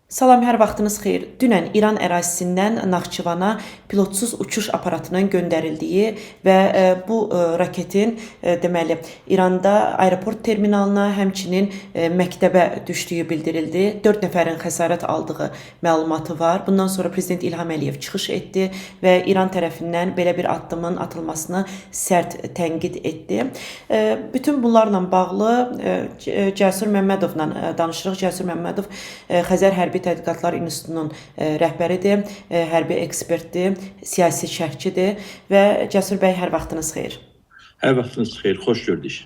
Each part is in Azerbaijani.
Salam, hər vaxtınız xeyir. Dünən İran ərazisindən Naxçıvana pilotsuz uçuş aparatının göndərildiyi və bu raketin deməli İranda aeroport terminalına, həmçinin məktəbə düşdüyü bildirildi. 4 nəfərin xəsarət aldığı məlumatı var. Bundan sonra Prezident İlham Əliyev çıxış etdi və İran tərəfindən belə bir addımın atılmasını sərt tənqid etdi. Bütün bunlarla bağlı Cəsur Məmmədovla danışırıq. Cəsur Məmmədov Xəzər Hərbi Tədqiqatlar İnstitutunun rəhbəridir, hərbi ekspertdir, siyasi şərhçidir və Cəsur bəy, hər vaxtınız xeyir. Hər vaxtınız xeyir, xoş gördük.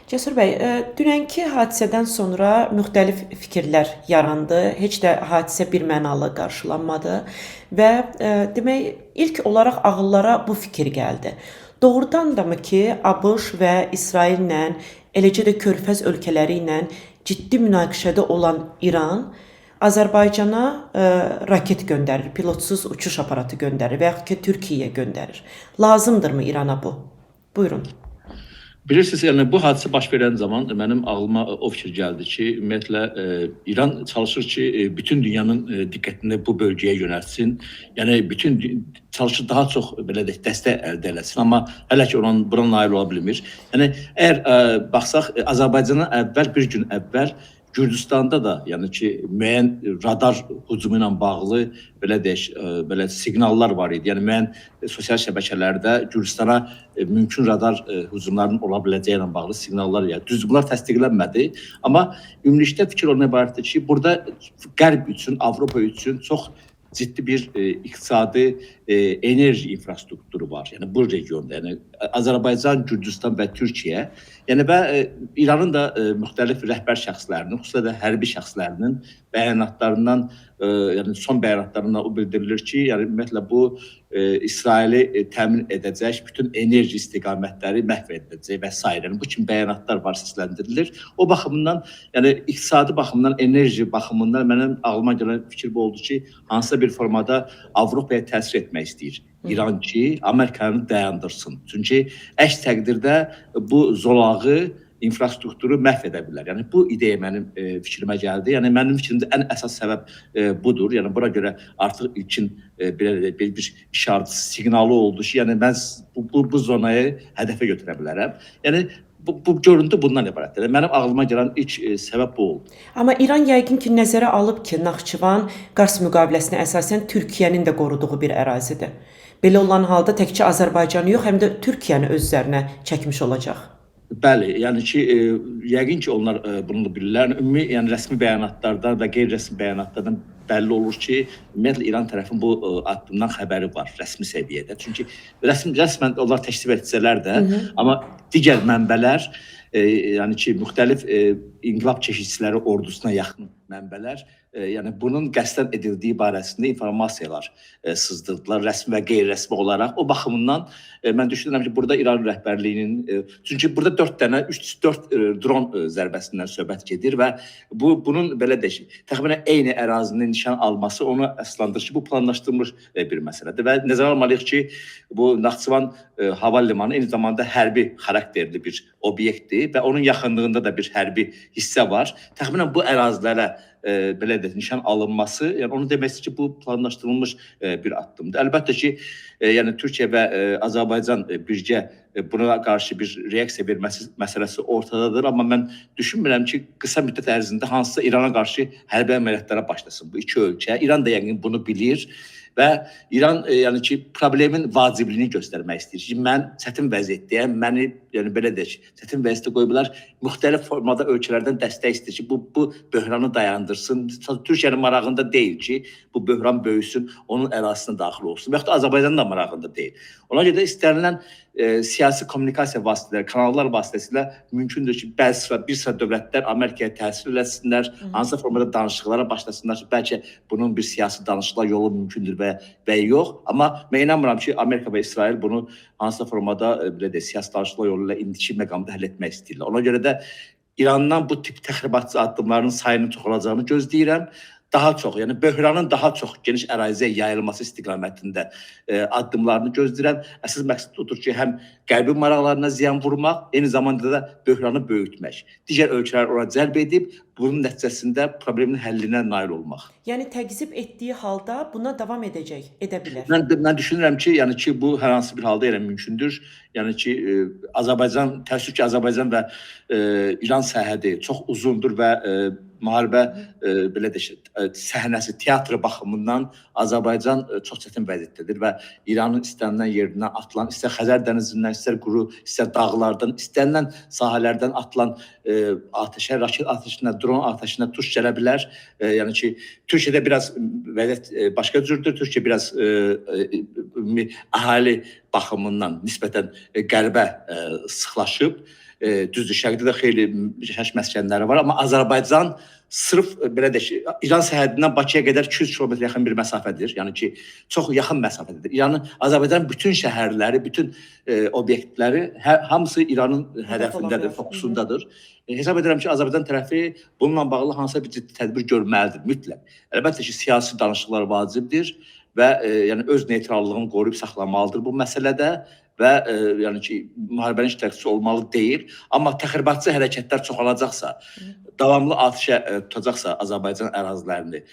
Cəsur bəy, dünənki hadisədən sonra müxtəlif fikirlər yarandı. Heç də hadisə bir mənalı qarşılanmadı və demək ilk olaraq ağıllara bu fikir gəldi. Doğrudan da mı ki, ABŞ və İsraillə, eləcə də Körfəz ölkələri ilə ciddi münaqişədə olan İran Azərbaycana raket göndərir, pilotsuz uçuş aparatı göndərir və yaxud ki, Türkiyəyə göndərir. Lazımdırmı İrana bu? Buyurun. Bilirsiniz, yəni bu hadisə baş verən zaman mənim ağlıma o fikir gəldi ki, ümumiyyətlə İran çalışır ki, bütün dünyanın diqqətini bu bölgəyə yönəltsin. Yəni bütün çalışır daha çox belə deyək, dəstək əldə eləsin, amma hələ ki onun buna nail ola bilmir. Yəni əgər baxsaq Azərbaycana əvvəl bir gün əvvəl Gürcüstanda da, yəni ki, müəyyən radar hücumu ilə bağlı belə deyək, belə siqnallar var idi. Yəni müəyyən sosial şəbəkələrdə Gürcüstana mümkün radar hücumlarının ola biləcəyi ilə bağlı siqnallar, yəni düz bunlar təsdiqlənmədi, amma ümumilikdə fikir ondan ibarətdir ki, burada Qərb üçün, Avropa üçün çox ciddi bir iqtisadi enerji infrastrukturu var. Yəni bu regionda, yəni Azərbaycan, Gürcüstan və Türkiyə. Yəni və İranın da müxtəlif rəhbər şəxslərinin, xüsusilə də hərbi şəxslərinin bəyanatlarından, yəni son bəyanatlarından o bildirilir ki, yəni ümumiyyətlə bu İsraili təmin edəcək bütün enerji istiqamətləri məhv ediləcək və s. Yəni bu kimi bəyanatlar var, səsləndirilir. O baxımdan, yəni iqtisadi baxımdan, enerji baxımından mənim ağlıma gələn fikir bu oldu ki, hansısa bir formada Avropaya təsir etmək istəyir İran ki, Amerikanı dayandırsın. Çünki əks təqdirdə bu zolağı, infrastrukturu məhv edə bilər. Yəni bu ideya mənim fikrimə gəldi. Yəni mənim fikrimdə ən əsas səbəb budur. Yəni buna görə artıq ilkin belə deyək, bir işarəçi siqnalı oldu ki, yəni mən bu zonayı hədəfə götürə bilərəm. Yəni bu görüntü bundan ibarətdir. Yəni, mənim ağlıma gələn ilk səbəb bu oldu. Amma İran yəqin ki, nəzərə alıb ki, Naxçıvan Qars müqaviləsinə əsasən Türkiyənin də qoruduğu bir ərazidir. Belə olan halda təkcə Azərbaycanı yox, həm də Türkiyəni öz üzərinə çəkmiş olacaq. Bəli, yəni ki, yəqin ki, onlar bunu da bilirlər. Ümumi, yəni rəsmi bəyanatlardan və qeyri-rəsmi bəyanatlardan bəlli olur ki, ümumiyyətlə İran tərəfinin bu addımdan xəbəri var rəsmi səviyyədə. Çünki rəsmən onlar təkzib etsələr də, amma digər mənbələr, yəni ki, müxtəlif inqilab keşikçiləri ordusuna yaxın mənbələr, yəni bunun qəsdən edildiyi barəsində informasiyalar sızdırdılar rəsmi və qeyri-rəsmi olaraq. O baxımından mən düşünürəm ki, burada İran rəhbərliyinin, çünki burada 4 dənə 3-4 dron zərbəsindən söhbət gedir və bunun belə deyək, təxminən eyni ərazinin nişan alması onu əsaslandırır ki, bu planlaşdırılmış bir məsələdir və nəzərə almalıyıq ki, bu Naxçıvan hava limanı eyni zamanda hərbi xarakterli bir obyektdir və onun yaxınlığında da bir hərbi hissə var. Təxminən bu ərazilərə belə deyək, nişan alınması, yəni onu demək istəyir ki, bu planlaşdırılmış bir addımdır. Əlbəttə ki, yəni Türkiyə və Azərbaycan birgə buna qarşı bir reaksiya verməsi məsələsi ortadadır, amma mən düşünmürəm ki, qısa müddət ərzində hansısa İrana qarşı hərbi əməliyyatlara başlasın bu iki ölkə. İran da yəqin bunu bilir və İran yəni ki, problemin vacibliyini göstərmək istəyir ki, mən çətin vəziyyətdəyəm, məni, yəni belə deyək, çətin vəziyyətdə qoyublar, müxtəlif formada ölkələrdən dəstək istəyir ki, bu böhranı dayandırsın. Türkiyənin marağında deyil ki, bu böhran böyüsün, onun ərazisinə daxil olsun və yaxud da Azərbaycanın da marağında deyil. Ona görə də istənilən siyasi kommunikasiya vasitələri, kanallar vasitəsilə mümkündür ki, bəzi bir sıra dövlətlər Amerikaya təsir eləsinlər, hansısa formada danışıqlara başlasınlar ki, bəlkə bunun bir siyasi danışıqlar yolu mümkündür və yox. Amma mən inanmıram ki, Amerika və İsrail bunu hansısa formada belə deyək, siyasi danışıqlar yolu ilə indiki məqamda həll etmək istəyirlər. Ona görə də İrandan bu tip təxribatçı addımların sayının çoxalacağını gözləyirəm. daha çox, yəni böhranın daha çox geniş əraziyə yayılması istiqamətində addımlarını gözləyirəm. Əsas məqsəd odur ki, həm qərbi maraqlarına ziyan vurmaq, eyni zamanda da böhranı böyütmək. Digər ölkələri ora cəlb edib, bunun nəticəsində problemin həllinə nail olmaq. Yəni təqzib etdiyi halda buna davam edəcək, edə bilər. Mən düşünürəm ki, yəni ki, bu hər hansı bir halda elə mümkündür. Yəni ki, Azərbaycan, təəssüf ki, Azərbaycan və İran sərhədi çox uzundur və müharibə belə deyək, səhnəsi, teatrı baxımından Azərbaycan çox çətin vəziyyətdədir və İranın istənilən yerindən atılan, istər Xəzər dənizindən, istər quru, istər dağlardan, istənilən sahələrdən atılan atəşə, raket atəşinə, dron atəşinə tuş gələ bilər. Yəni ki, Türkiyədə biraz vəziyyət başqa cürdür. Türkiyə biraz ümumi əhali baxımından nisbətən qərbə sıxlaşıb. Düzdür, şərqdə də xeyli yaşayış məskənləri var, amma Azərbaycan sırf belə deyək, İran sərhədindən Bakıya qədər 200 kilometr yaxın bir məsafədir. Yəni ki, çox yaxın məsafədədir. İranın, Azərbaycanın bütün şəhərləri, bütün obyektləri hamısı İranın hədəfindədir, fokusundadır. Hesab edirəm ki, Azərbaycan tərəfi bununla bağlı hansısa bir ciddi tədbir görməlidir mütləq. Əlbəttə ki, siyasi danışıqlar vacibdir və yəni öz neytrallığını qoruyub saxlamalıdır bu məsələdə və yəni ki, müharibənin iştirakçısı olmalı deyil. Amma təxribatçı hərəkətlər çoxalacaqsa, davamlı atəşə tutacaqsa Azərbaycan ərazilərini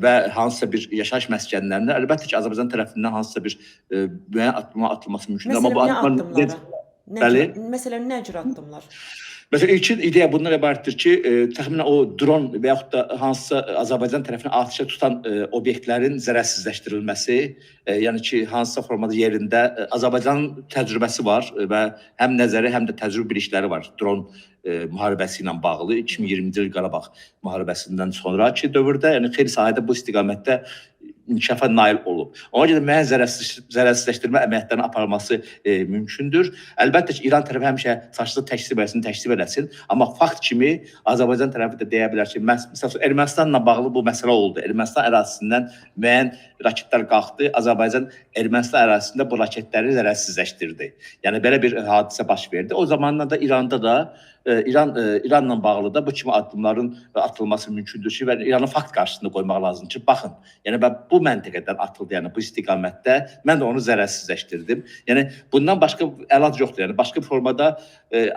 və hansısa bir yaşayış məskənlərini, əlbəttə ki, Azərbaycan tərəfindən hansısa bir müəyyən addımlar atılması mümkündür. Amma bu addımlar bəli. Məsələn, nə cür addımlar? Məsələn, ilkin ideya bundan ibarətdir ki, təxminən o dron və yaxud da hansısa Azərbaycan tərəfindən atəşə tutan obyektlərin zərərsizləşdirilməsi, yəni ki, hansısa formada yerində Azərbaycanın təcrübəsi var və həm nəzəri, həm də təcrübə bilikləri var dron müharibəsi ilə bağlı 2020-ci il Qarabağ müharibəsindən sonrakı dövrdə, yəni xeyli sahədə bu istiqamətdə inkişafa nail olub. Ona görə müəyyən zərərsizləşdirmə əməliyyatlarının aparılması mümkündür. Əlbəttə ki, İran tərəfi həmişə çalışır təkzib eləsin, təkzib eləsin. Amma fakt kimi Azərbaycan tərəfi də deyə bilər ki, məsəl üçün Ermənistanla bağlı bu məsələ oldu. Ermənistan ərazisindən müəyyən raketlər qalxdı. Azərbaycan Ermənistan ərazisində bu raketləri zərərsizləşdirdi. Yəni belə bir hadisə baş verdi. O zamandan da İranda da İranla bağlı da bu kimi addımların atılması mümkündür ki, və İranı fakt qarşısında qoymaq lazımdır ki, baxın, yəni bu məntəqədən atıldı, yəni bu istiqamətdə mən də onu zərərsizləşdirdim. Yəni bundan başqa əlac yoxdur. Yəni başqa bir formada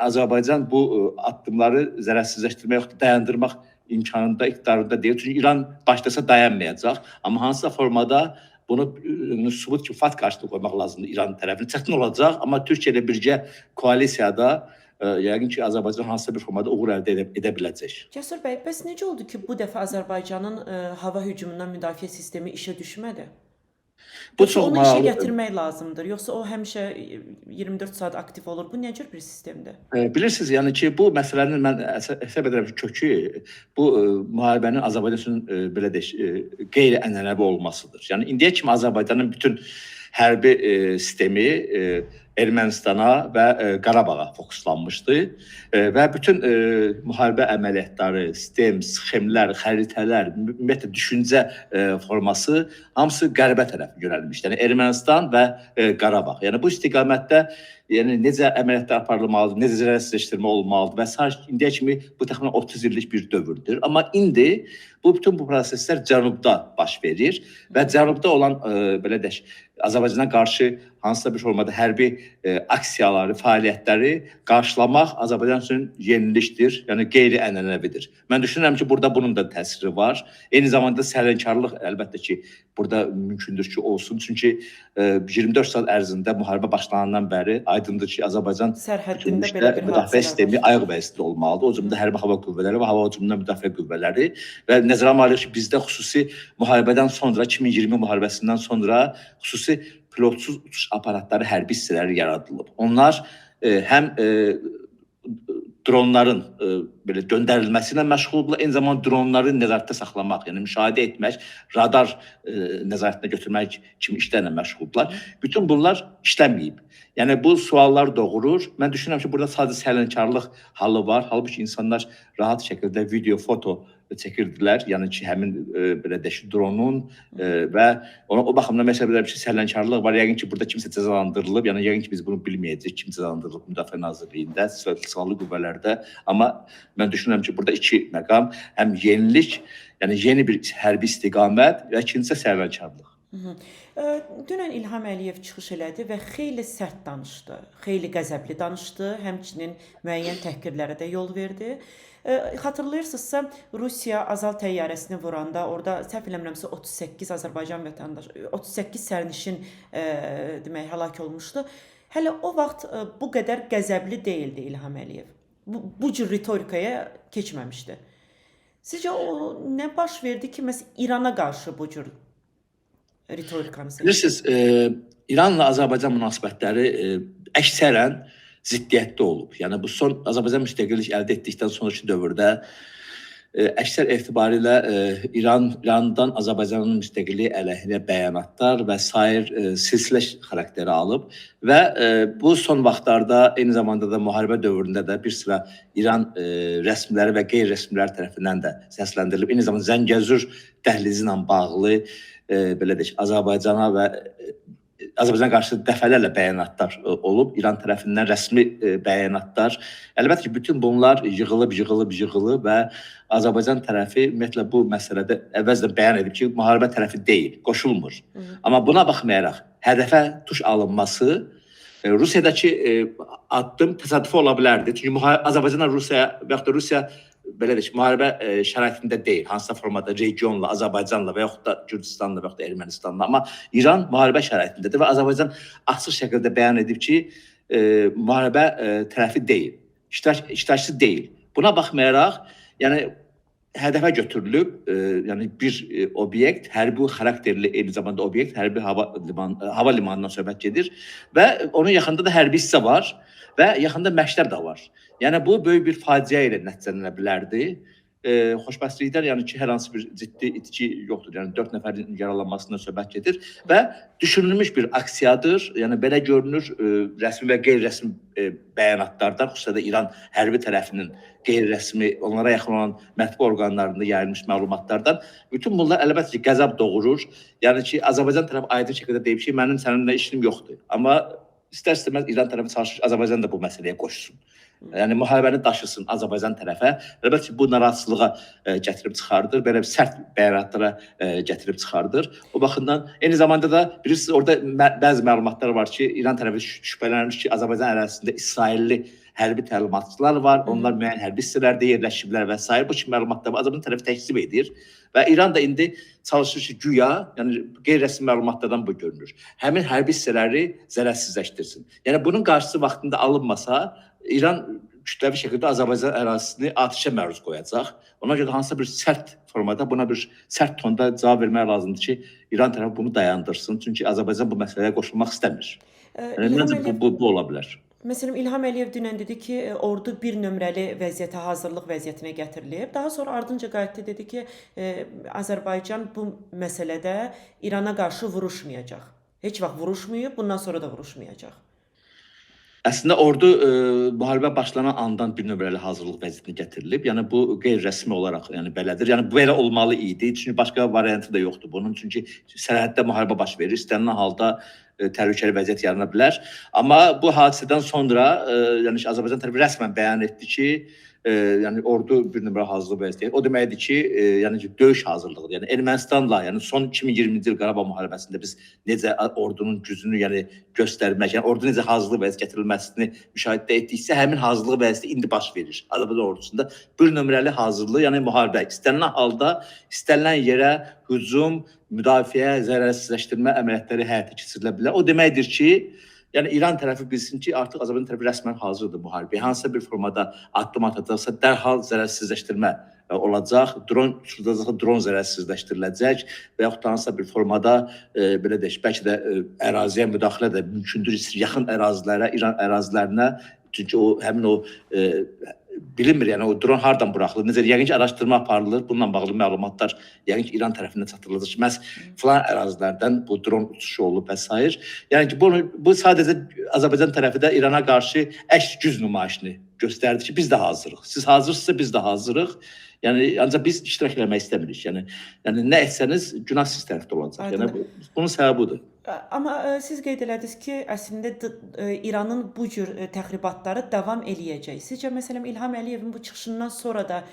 Azərbaycan bu addımları zərərsizləşdirmək yoxdur, dayandırmaq imkanında, iqtidarında deyil. Çünki İran başlasa dayanmayacaq. Amma hansısa formada bunu sübut ki, fakt qarşısında qoymaq lazımdır İran tərəfini. Çətin olacaq, amma Türkiyə ilə birgə koalisiyada yəqin ki, Azərbaycan hansısa bir formada uğur əldə edə biləcək. Cəsur bəy, bəs necə oldu ki, bu dəfə Azərbaycanın hava hücumundan müdafiə sistemi işə düşmədi? Bu çox onu işə gətirmək lazımdır. Yoxsa o həmişə 24 saat aktiv olur. Bu nə cür bir sistemdir? Bilirsiniz, yəni ki, bu məsələnin mən hesab edirəm ki, kökü bu müharibənin Azərbaycan üçün belə deyək, qeyri-ənənəvi olmasıdır. Yəni indiyə kimi Azərbaycanın bütün hərbi sistemi Ermənistana və Qarabağa fokuslanmışdı və bütün müharibə əməliyyatları, sistem, sxemlər, xəritələr, ümumiyyətlə düşüncə forması hamısı qərbə tərəf yönəlmişdi. Yəni Ermənistan və Qarabağ. Yəni bu istiqamətdə yəni necə əməliyyatlar aparılmalıdır, necə zərərsizləşdirmə olmalıdır və sair indiyə kimi bu təxminən 30 illik bir dövrdür. Amma indi bu bütün bu proseslər cənubda baş verir və cənubda olan belə deyək, Azərbaycana qarşı hansısa bir formada hərbi aksiyaları, fəaliyyətləri qarşılamaq Azərbaycan üçün yenilikdir, yəni qeyri-ənənəvidir. Mən düşünürəm ki, burada bunun da təsiri var. Eyni zamanda səhlənkarlıq əlbəttə ki, burada mümkündür ki, olsun. Çünki 24 saat ərzində müharibə başlanandan bəri aydındır ki, Azərbaycan sərhəddində belə bir müdafiə sistemi ayaq vəziyyətində olmalıdır. O cümlədən hərbi hava qüvvələri və hava hücumundan müdafiə qüvvələri və nəzərə almalıyıq ki, bizdə xüsusi müharibədən sonra, 2020 müharibəsindən sonra xüsusi pilotsuz uçuş aparatları hərbi hissələri yaradılıb. Onlar həm dronların belə göndərilməsi ilə məşğuldurlar, eyni zamanda dronları nəzarətdə saxlamaq, yəni müşahidə etmək, radar nəzarətinə götürmək kimi işlərlə məşğuldurlar. Bütün bunlar işləməyib. Yəni bu suallar doğurur. Mən düşünürəm ki, burada sadəcə səhlənkarlıq halı var. Halbuki insanlar rahat şəkildə video, foto çəkirdilər. Yəni ki, həmin belə deyək ki, dronun və ona o baxımdan məsələ bilər ki, səhlənkarlıq var. Yəqin ki, burada kimsə cəzalandırılıb. Yəni yəqin ki, biz bunu bilməyəcəyik kim cəzalandırılıb Müdafiə Nazirliyində, silahlı qüvvələrdə. Amma mən düşünürəm ki, burada iki məqam, həm yenilik, yəni yeni bir hərbi istiqamət və ikincisi səhlənkarlıq. Dünən İlham Əliyev çıxış elədi və xeyli sərt danışdı, xeyli qəzəbli danışdı, həmçinin müəyyən təhqirlərə də yol verdi. Xatırlayırsınızsa, Rusiya Azal təyyarəsini vuranda orada səhv eləmirəmsə 38 Azərbaycan vətəndaşı, 38 sərnişin demək həlak olmuşdu. Hələ o vaxt bu qədər qəzəbli deyildi İlham Əliyev. Bu cür ritorikaya keçməmişdi. Sizcə o nə baş verdi ki, məhz İrana qarşı bu cür ritorikanı seçdi? Bilirsiniz, İranla Azərbaycan münasibətləri əksərən ziddiyyətdə olub. Yəni bu son Azərbaycan müstəqillik əldə etdikdən sonraki dövrdə əksər etibarilə İrandan Azərbaycanın müstəqilliyi əleyhinə bəyanatlar və sair silsilə xarakteri alıb və bu son vaxtlarda eyni zamanda da müharibə dövründə də bir sıra İran rəsmiləri və qeyri-rəsmilər tərəfindən də səsləndirilib. Eyni zamanda Zəngəzur dəhlizi ilə bağlı belə deyək, Azərbaycana və Azərbaycana qarşı dəfələrlə bəyanatlar olub, İran tərəfindən rəsmi bəyanatlar. Əlbəttə ki, bütün bunlar yığılıb, yığılıb, yığılıb və Azərbaycan tərəfi ümumiyyətlə bu məsələdə əvvəlcədən bəyan edib ki, müharibə tərəfi deyil, qoşulmur. Amma buna baxmayaraq hədəfə tuş alınması Rusiyadakı addım təsadüfi ola bilərdi. Çünki Azərbaycanla Rusiya və yaxud da Rusiya belə deyək, müharibə şəraitində deyil, hansısa formada regionla, Azərbaycanla və yaxud da Gürcüstanla və yaxud da Ermənistanla, amma İran müharibə şəraitindədir və Azərbaycan açıq şəkildə bəyan edib ki, müharibə tərəfi deyil, iştirakçısı deyil. Buna baxmayaraq, yəni hədəfə götürülüb, yəni bir obyekt, hərbi xarakterli eyni zamanda obyekt, hərbi hava limanından söhbət gedir və onun yaxında da hərbi hissə var və yaxında məktəb də var. Yəni bu böyük bir faciə ilə nəticələnə bilərdi. Xoşbəxtlikdən yəni ki, hər hansı bir ciddi itki yoxdur. Yəni 4 nəfərin yaralanmasından söhbət gedir və düşünülmüş bir aksiyadır. Yəni belə görünür rəsmi və qeyri-rəsmi bəyanatlardan, xüsusilə də İran hərbi tərəfinin qeyri-rəsmi, onlara yaxın olan mətbu orqanlarında yayılmış məlumatlardan. Bütün bunlar əlbəttə ki, qəzəb doğurur. Yəni ki, Azərbaycan tərəfi aydın şəkildə deyib ki, mənim səninlə işim yoxdur. Amma istər-istəməz İran tərəfi çalışır, Azərbaycan da bu məsələyə qoşsun. Yəni müharibəni daşısın Azərbaycan tərəfə. Əlbəttə ki, bu narahatçılığa gətirib çıxardır, belə bir sərt bəyanatlara gətirib çıxardır. O baxımdan eyni zamanda da bilirsiniz, orada bəzi məlumatlar var ki, İran tərəfi şübhələnir ki, Azərbaycan ərazisində İsrailli hərbi təlimatçılar var, onlar müəyyən hərbi hissələrdə yerləşiblər və sair. Bu kimi məlumatlar var. Azərbaycan tərəfi təkzib edir və İran da indi çalışır ki, güya, yəni qeyri-rəsmi məlumatlardan bu görünür, həmin hərbi hissələri zərərsizləşdirsin. Yəni bunun qarşısı vaxtında alınmasa, İran kütləvi şəkildə Azərbaycan ərazisini atəşə məruz qoyacaq. Ona görə hansısa bir sərt formada, buna bir sərt tonda cavab vermək lazımdır ki, İran tərəfi bunu dayandırsın. Çünki Azərbaycan bu məsələyə qoşulmaq istəmir. Yəni məncə bu ola bilər. Məsələn, İlham Əliyev dünən dedi ki, ordu bir nömrəli vəziyyətə, hazırlıq vəziyyətinə gətirilib. Daha sonra ardınca qayıtdı, dedi ki, Azərbaycan bu məsələdə İrana qarşı vuruşmayacaq. Heç vaxt vuruşmayıb, bundan sonra da vuruşmayacaq. Əslində ordu müharibə başlanan andan bir nömrəli hazırlıq vəziyyətinə gətirilib. Yəni bu qeyri-rəsmi olaraq, yəni belədir. Yəni bu belə olmalı idi. Çünki başqa variantı da yoxdur bunun. Çünki sərhəddə müharibə baş verir. İstənilən halda təhlükəli vəziyyət yarana bilər. Amma bu hadisədən sonra yəni Azərbaycan tərəfi rəsmən bəyan etdi ki, yəni ordu bir nömrə hazırlıq vəziyyəti. O deməkdir ki, yəni ki, döyüş hazırlığıdır. Yəni Ermənistanla, yəni son 2020-ci il Qarabağ müharibəsində biz necə ordunun gücünü, yəni göstərmək, yəni ordu necə hazırlıq vəziyyəti gətirilməsini müşahidə etdiksə, həmin hazırlıq vəziyyəti indi baş verir. Azərbaycan ordusunda bir nömrəli hazırlıq, yəni müharibə istənilən halda, istənilən yerə hücum, müdafiə, zərərsizləşdirmə əməliyyatları həyata keçirilə bilər. O deməkdir ki, yəni İran tərəfi bilsin ki, artıq Azərbaycan tərəfi rəsmən hazırdır müharibəyə. Hansısa bir formada addım atacaqsa, dərhal zərərsizləşdirmə olacaq, dron uçurulacaqsa, dron zərərsizləşdiriləcək və yaxud da hansısa bir formada belə deyək, bəlkə də əraziyə müdaxilə də mümkündür, yaxın ərazilərə, İran ərazilərinə, çünki o həmin o bilinmir, yəni o dron hardan buraxılır, necə, yəqin ki, araşdırma aparılır, bununla bağlı məlumatlar yəqin ki, İran tərəfindən çatdırılacaq ki, məhz filan ərazilərdən bu dron uçuşu olub və sair. Yəni ki, bu sadəcə Azərbaycan tərəfi də İrana qarşı əks güc nümayişini göstərdi ki, biz də hazırıq. Siz hazırsınızsa biz də hazırıq. Yəni ancaq biz iştirak eləmək istəmirik. Yəni nə etsəniz günah siz tərəfdə olacaq. Aydındır. Yəni bunun səbəbi budur. Amma siz qeyd elədiniz ki, əslində İranın bu cür təxribatları davam eləyəcək. Sizcə məsələn İlham Əliyevin bu çıxışından sonra da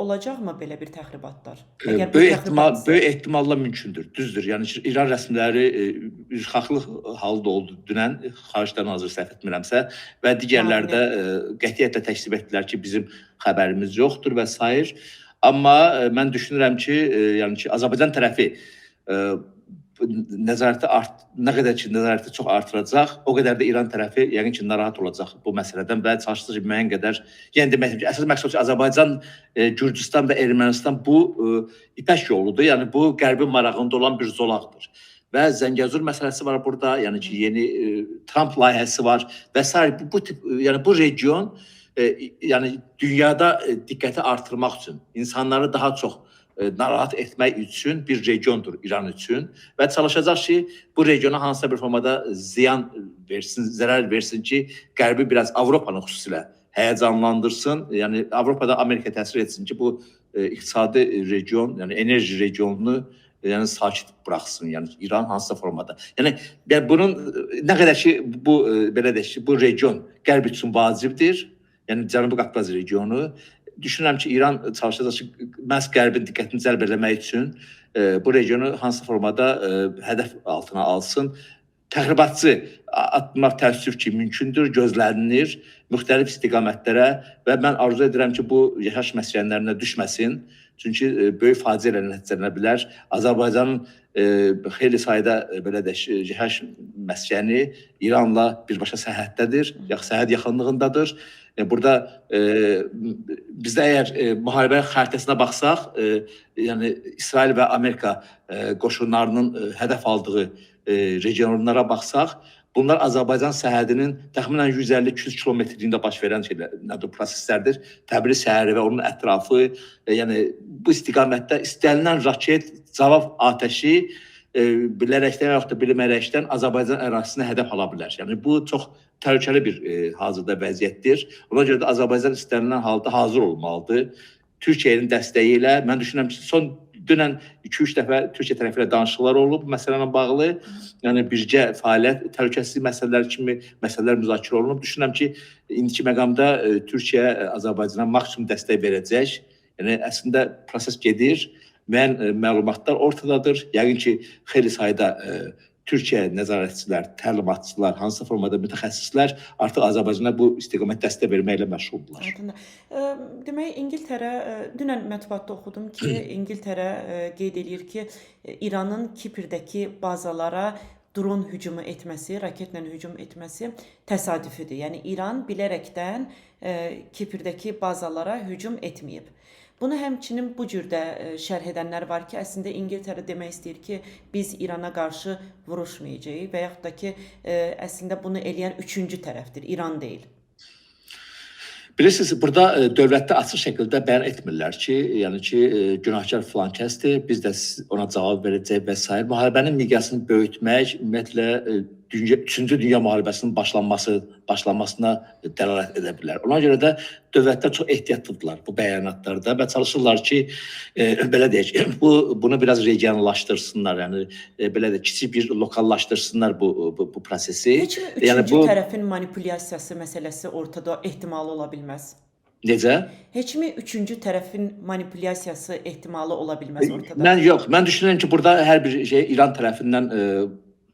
olacaqmı belə bir təxribatlar? Əgər bu Böyük ehtimal, təxribatsa- böyük ehtimalla mümkündür. Düzdür. Yəni ki, İran rəsmiləri üzrxahlıq halı da oldu dünən, Xariclər naziri səhv etmirəmsə və digərləri də qətiyyətlə təkzib etdilər ki, bizim xəbərimiz yoxdur və sair. Amma mən düşünürəm ki, yəni ki, Azərbaycan tərəfi nəzarəti nə qədər ki nəzarəti çox artıracaq, o qədər də İran tərəfi yəqin ki narahat olacaq bu məsələdən və çalışacaq ki, müəyyən qədər, yəni demək ki, əsas məqsəd ki, Azərbaycan, Gürcüstan və Ermənistan bu ipək yoludur. Yəni bu Qərbin marağında olan bir zolaqdır. Və Zəngəzur məsələsi var burada, yəni ki, yeni Tramp layihəsi var və sair. Bu tip, yəni bu region yəni dünyada diqqəti artırmaq üçün, insanları daha çox narahat etmək üçün bir regiondur İran üçün və çalışacaq ki, bu regiona hansısa bir formada ziyan versin, zərər versin ki, Qərbi biraz Avropanı xüsusilə həyəcanlandırsın. Yəni Avropada Amerika təsir etsin ki, bu iqtisadi region, yəni enerji regionunu yəni sakit buraxsın. Yəni İran hansısa formada. Yəni bunun nə qədər ki bu belə deyək ki, bu region Qərb üçün vacibdir. Yəni Cənubi Qafqaz regionu. Düşünürəm ki, İran çalışacaq ki, məhz Qərbin diqqətini cəlb eləmək üçün bu regionu hansısa formada hədəf altına alsın. Təxribatçı addımlar təəssüf ki, mümkündür, gözlənilir müxtəlif istiqamətlərə və mən arzu edirəm ki, bu yaşayış məskənlərinə düşməsin. Çünki böyük faciə ilə nəticələnə bilər. Azərbaycanın xeyli sayda belə deyək, yaşayış məskəni İranla birbaşa sərhəddədir, sərhəd yaxınlığındadır. Burada bizdə əgər müharibə xəritəsinə baxsaq, yəni İsrail və Amerika qoşunlarının hədəf aldığı regionlara baxsaq, bunlar Azərbaycan sərhədinin təxminən 150-200 kilometrliyində baş verən şeylər, nədir, proseslərdir. Təbriz şəhəri və onun ətrafı, yəni bu istiqamətdə istənilən raket cavab atəşi bilərəkdən və yaxud da bilmərəkdən Azərbaycan ərazisinə hədəf ala bilər. Yəni bu çox təhlükəli bir hazırda vəziyyətdir. Ona görə də Azərbaycan istənilən halda hazır olmalıdır. Türkiyənin dəstəyi ilə mən düşünürəm ki, son dünən 2-3 dəfə Türkiyə tərəfi ilə danışıqlar olub bu məsələ ilə bağlı. Yəni birgə fəaliyyət, təhlükəsizlik məsələləri kimi məsələlər müzakirə olunub. Düşünürəm ki, indiki məqamda Türkiyə Azərbaycana maksimum dəstək verəcək. Yəni əslində proses gedir. Müəyyən məlumatlar ortadadır. Yəqin ki, xeyli sayda Türkiyə nəzarətçilər, təlimatçılar, hansısa formada mütəxəssislər artıq Azərbaycana bu istiqamət dəstək verməklə məşğuldurlar. Aydındır. Demək İngiltərə, dünən mətbuatda oxudum ki, İngiltərə qeyd eləyir ki, İranın Kipirdəki bazalara dron hücumu etməsi, raketlə hücum etməsi təsadüfüdür. Yəni İran bilərəkdən Kipirdəki bazalara hücum etməyib. Bunu həmçinin bu cür də şərh edənlər var ki, əslində İngiltərə demək istəyir ki, biz İrana qarşı vuruşmayacağıq və yaxud da ki, əslində bunu eləyən üçüncü tərəfdir, İran deyil. Bilirsiniz, burada dövlətdə açıq şəkildə bəyan etmirlər ki, yəni ki, günahkar filan kəsdir, biz də ona cavab verəcəyik və sair. Müharibənin miqyasını böyütmək ümumiyyətlə Üçüncü Dünya müharibəsinin başlanmasına dəlalət edə bilər. Ona görə də dövlətlər çox ehtiyatlıdırlar bu bəyanatlarda və çalışırlar ki, belə deyək, bunu biraz regionallaşdırsınlar, yəni belə deyək, kiçik bir lokallaşdırsınlar bu prosesi. Heç mi üçüncü Yəni bu tərəfin manipulyasiyası məsələsi ortada ehtimalı ola bilməz? Necə? Heç mi üçüncü tərəfin manipulyasiyası ehtimalı ola bilməz ortada? Mən yox, mən düşünürəm ki, burada hər bir şey İran tərəfindən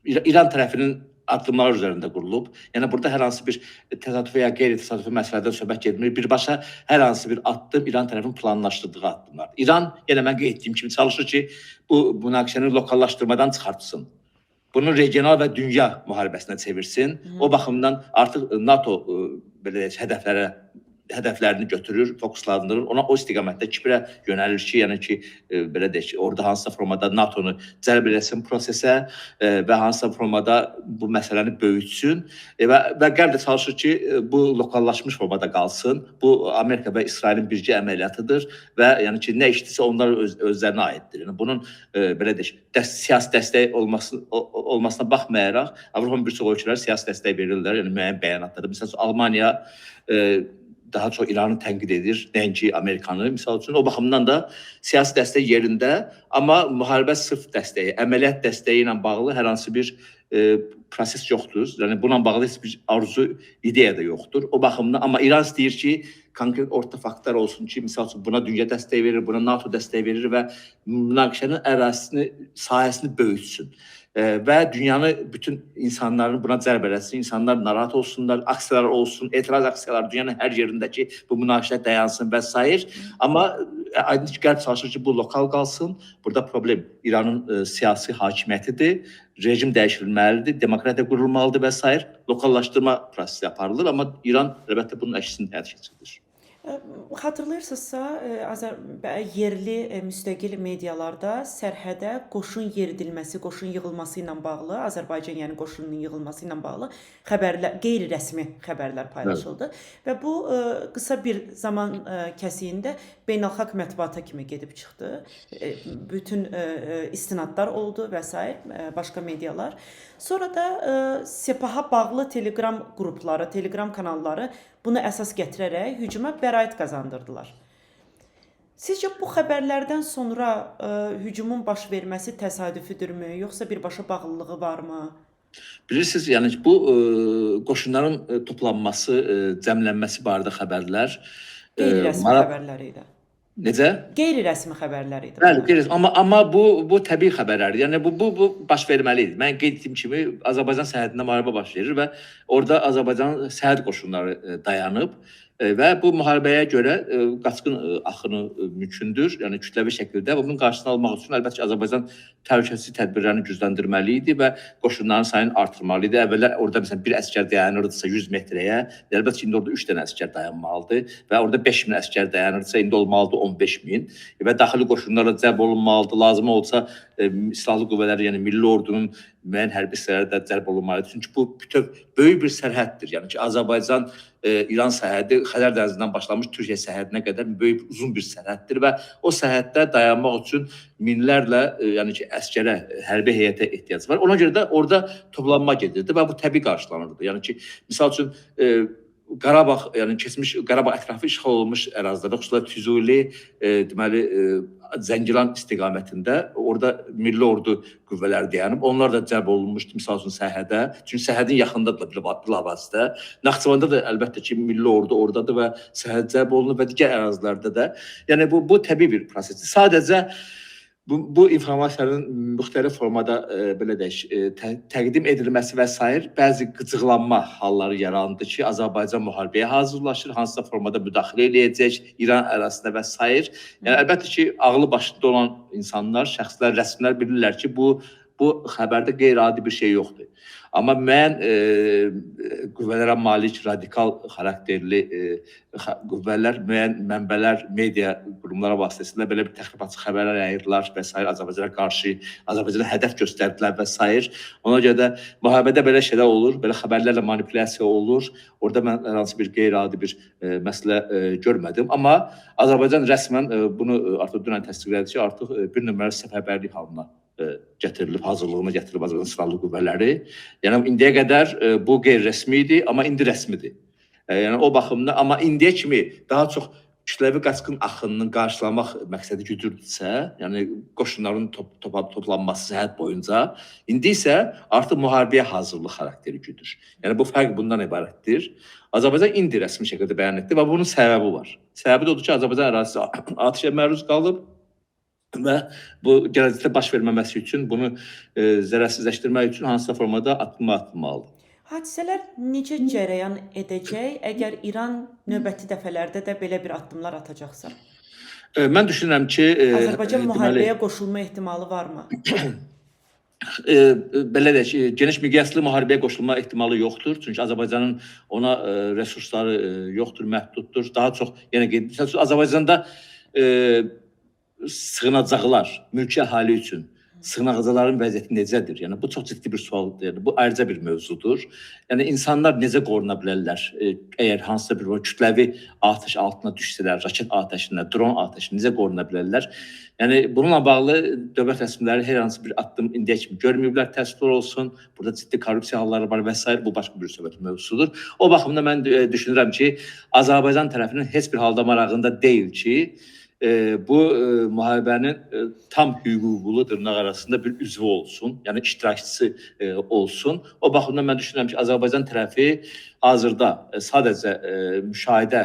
İran tərəfinin addımları üzərində qurulub. Yəni burada hər hansı bir təsadüfi ya qeyri-təsadüfi məsələdən söhbət getmir. Birbaşa hər hansı bir addım İran tərəfinin planlaşdırdığı addımlardır. İran, yenə mən qeyd etdiyim kimi çalışır ki, bu münaqişəni lokallaşdırmadan çıxartsın. Bunu regional və dünya müharibəsinə çevirsin. O baxımdan artıq NATO belə deyək, hədəflərini götürür, fokuslandırır. Ona o istiqamətdə Kiprə yönəlir ki, yəni ki, belə deyək ki, orada hansısa formada NATO-nu cəlb eləsin prosesə və hansısa formada bu məsələni böyütsün və Qərb də çalışır ki, bu lokallaşmış formada qalsın. Bu Amerika və İsrailin birgə əməliyyatıdır və yəni ki, nə işdirsə onlar özlərinə aiddir. Yəni bunun belə deyək, siyasi dəstək olmasına baxmayaraq Avropanın bir çox ölkələri siyasi dəstək verirlər, yəni müəyyən bəyanatlarda. Məsələn, Almaniya daha çox İranı tənqid edir, nəinki Amerikanı. Misal üçün, o baxımdan da siyasi dəstək yerində, amma müharibə sırf dəstəyi, əməliyyat dəstəyi ilə bağlı hər hansı bir proses yoxdur. Yəni bununla bağlı heç bir arzu, ideya da yoxdur. O baxımdan, amma İran istəyir ki, konkret orta faktlar olsun ki, misal üçün buna dünya dəstək verir, buna NATO dəstək verir və münaqişənin ərazisini, sahəsini böyütsün. Və dünyanı, bütün insanların buna cəlb eləsin, insanlar narahat olsunlar, aksiyalar olsun, etiraz aksiyaları dünyanın hər yerindəki bu münaqişə dayansın və sair. Amma aydın ki, Qərb çalışır ki, bu lokal qalsın. Burada problem İranın siyasi hakimiyyətidir, rejim dəyişilməlidir, demokratiya qurulmalıdır və sair. Lokallaşdırma prosesi aparılır, amma İran əlbəttə bunun əksini həyata keçirilir. Xatırlayırsınızsa, yerli müstəqil medialarda sərhədə qoşun yeridilməsi, qoşun yığılması ilə bağlı, Azərbaycan yəni qoşununun yığılması ilə bağlı xəbərlər, qeyri-rəsmi xəbərlər paylaşıldı. Evet. Və bu qısa bir zaman kəsiyində beynəlxalq mətbuata kimi gedib çıxdı. Bütün istinadlar oldu və sair, başqa medialar. Sonra da Sepaha bağlı Telegram qrupları, Telegram kanalları bunu əsas gətirərək hücuma bəraət qazandırdılar. Sizcə bu xəbərlərdən sonra hücumun baş verməsi təsadüfüdürmü, yoxsa birbaşa bağlılığı varmı? Bilirsiniz, yəni bu qoşunların toplanması, cəmlənməsi barədə xəbərlər qeyri-rəsmi xəbərlər idi. Necə? Qeyri-rəsmi xəbərlər idi. Bəli, qeyri-rəsmi. Amma bu təbii xəbərlərdir. Yəni bu baş verməli idi. Mən qeyd etdiyim kimi Azərbaycan sərhədində müharibə baş verir və orada Azərbaycan sərhəd qoşunları dayanıb və bu müharibəyə görə qaçqın axını mümkündür. Yəni kütləvi şəkildə və bunun qarşısını almaq üçün əlbəttə ki, Azərbaycan təhlükəsizlik tədbirlərini gücləndirməli idi və qoşunların sayını artırmalı idi. Əvvəllər orada məsələn bir əsgər dayanırdısa 100 metrəyə, əlbəttə ki, indi orada 3 dənə əsgər dayanmalıdır və orada 5000 əsgər dayanırdısa indi olmalıdır 15.000 və daxili qoşunlar da cəlb olunmalıdır. Lazım olsa silahlı qüvvələr, yəni milli ordunun müəyyən hərbi hissələri də cəlb olunmalıdır. Çünki bu bütöv böyük bir sərhəddir. Yəni ki, Azərbaycan İran sərhədi Xəzər dənizindən başlamış Türkiyə sərhədinə qədər böyük, uzun bir sərhəddir və o sərhəddə dayanmaq üçün minlərlə yəni ki, əsgərə, hərbi heyətə ehtiyac var. Ona görə də orada toplanma gedirdi və bu təbii qarşılanırdı. Yəni ki, misal üçün Qarabağ, yəni keçmiş Qarabağ ətrafı işğal olunmuş ərazilərdə, xüsusilə Füzuli, deməli Zəngilan istiqamətində orada milli ordu qüvvələri dayanıb. Onlar da cəlb olunmuşdu misal üçün sərhədə. Çünki sərhədin yaxındadır bilavasitə. Naxçıvanda da əlbəttə ki, milli ordu oradadır və sərhəd cəlb olunub və digər ərazilərdə də. Yəni bu təbii bir prosesdir. Sadəcə bu informasiyanın müxtəlif formada belə deyək, təqdim edilməsi və sair bəzi qıcıqlanma halları yarandı ki, Azərbaycan müharibəyə hazırlaşır, hansısa formada müdaxilə eləyəcək İran ərazisinə və sair. Yəni əlbəttə ki, ağlı başında olan insanlar, şəxslər, rəsmilər bilirlər ki, bu xəbərdə qeyri-adi bir şey yoxdur. Amma müəyyən qüvvələrə malik radikal xarakterli qüvvələr, müəyyən mənbələr, media qurumlara vasitəsilə belə bir təxribatçı xəbərlər yayırdılar və sair, Azərbaycana qarşı, Azərbaycana hədəf göstərdilər və sair. Ona görə də müharibədə belə şeylər olur, belə xəbərlərlə manipulyasiya olur. Orada mən hər hansı bir qeyri-adi bir məsələ görmədim. Amma Azərbaycan rəsmən bunu artıq dünən təsdiqlədi ki, artıq bir nömrəli səfərbərlik halına gətirilib, hazırlığına gətirilib Azərbaycan Silahlı Qüvvələri. Yəni indiyə qədər bu qeyri-rəsmi idi, amma indi rəsmidir. Yəni o baxımdan, amma indiyə kimi daha çox kütləvi qaçqın axınının qarşılamaq məqsədi güdürdüsə, yəni qoşunların toplanması sərhəd boyunca, indi isə artıq müharibəyə hazırlıq xarakteri güdür. Yəni bu fərq bundan ibarətdir. Azərbaycan indi rəsmi şəkildə bəyan etdi və bunun səbəbi var. Səbəbi də odur ki, Azərbaycan ərazisi atəşə məruz qalıb və bu gələcəkdə baş verməməsi üçün bunu zərərsizləşdirmək üçün hansısa formada addım atılmalıdır. Hadisələr necə cərəyan edəcək, əgər İran növbəti dəfələrdə də belə bir addımlar atacaqsa? Mən düşünürəm ki, Azərbaycan müharibəyə qoşulma ehtimalı varmı? Belə deyək, geniş miqyaslı müharibəyə qoşulma ehtimalı yoxdur. Çünki Azərbaycanın ona resursları yoxdur, məhduddur. Daha çox, yəni Azərbaycanda sığınacaqlar mülki əhali üçün sığınaqcaların vəziyyəti necədir? Yəni bu çox ciddi bir sualdır. Yəni bu ayrıca bir mövzudur. Yəni insanlar necə qoruna bilərlər? Əgər hansısa bir kütləvi atəş altına düşsələr, raket atəşinə, dron atəşinə necə qoruna bilərlər? Yəni bununla bağlı dövlət rəsmiləri hər hansı bir addım indiyə kimi görməyiblər, təəssüflər olsun. Burada ciddi korrupsiya halları var və sair. Bu başqa bir söhbət mövzusudur. O baxımdan mən düşünürəm ki, Azərbaycan tərəfinin heç bir halda marağında deyil ki, bu müharibənin tam hüquqlu dırnaq arasında bir üzvü olsun, yəni iştirakçısı olsun. O baxımdan mən düşünürəm ki, Azərbaycan tərəfi hazırda sadəcə müşahidə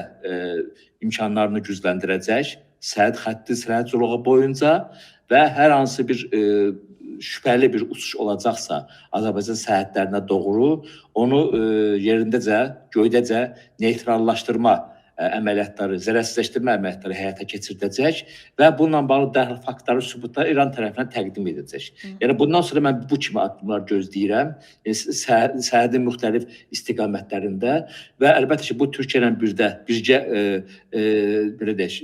imkanlarını gücləndirəcək sərhəd xətti, sərhəd zolağı boyunca və hər hansı bir şübhəli bir uçuş olacaqsa Azərbaycan sərhədlərinə doğru onu yerindəcə, göydəcə neytrallaşdırma əməliyyatları, zərərsizləşdirmə əməliyyatları həyata keçirdəcək və bununla bağlı dərhal faktları, sübutları İran tərəfinə təqdim edəcək. Yəni bundan sonra mən bu kimi addımlar gözləyirəm. Yəni, sərhədin müxtəlif istiqamətlərində və əlbəttə ki, bu Türkiyə ilə birgə belə deyək,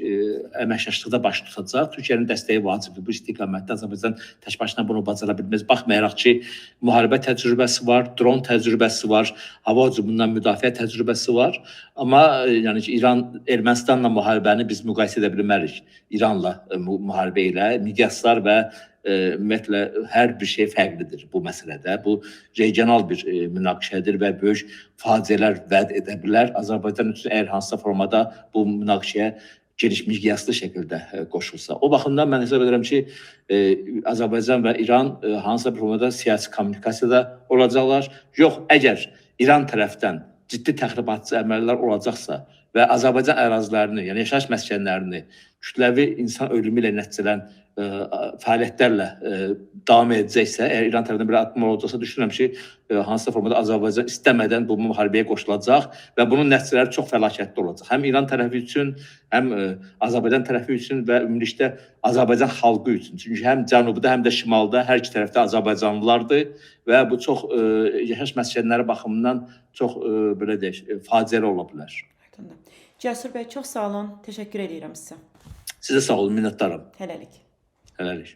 əməkdaşlıqda baş tutacaq. Türkiyənin dəstəyi vacibdir bu istiqamətdə. Azərbaycan tək başına bunu bacara bilməz. Baxmayaraq ki, müharibə təcrübəsi var, dron təcrübəsi var, hava hücumundan müdafiə təcrübəsi var. Amma yəni ki, İran Ermənistanla müharibəni biz müqayisə edə bilmərik. İranla müharibə ilə miqyaslar və ümumiyyətlə hər bir şey fərqlidir bu məsələdə. Bu regional bir münaqişədir və böyük faciələr vəd edə bilər. Azərbaycan üçün əgər hansısa formada bu münaqişəyə geniş miqyaslı şəkildə qoşulsa. O baxımdan mən hesab edirəm ki, Azərbaycan və İran hansısa bir formada siyasi kommunikasiyada olacaqlar. Yox, əgər İran tərəfdən ciddi təxribatçı əməllər olacaqsa və Azərbaycan ərazilərini, yəni yaşayış məskənlərini kütləvi insan ölümü ilə nəticələn fəaliyyətlərlə davam edəcəksə, əgər İran tərəfindən bir addım olacaqsa, düşünürəm ki, hansısa formada Azərbaycan istəmədən bu müharibəyə qoşulacaq və bunun nəticələri çox fəlakətli olacaq. Həm İran tərəfi üçün, həm Azərbaycan tərəfi üçün və ümumilikdə Azərbaycan xalqı üçün. Çünki həm cənubda, həm də şimalda hər iki tərəfdə azərbaycanlılardır və bu çox yaşayış məskənləri baxımından çox belə deyək, faciəli ola bilər. Cəsur bəy, çox sağ olun. Təşəkkür edirəm sizə. Sizə sağ olun, minnətdaram. Hələlik. Hələlik.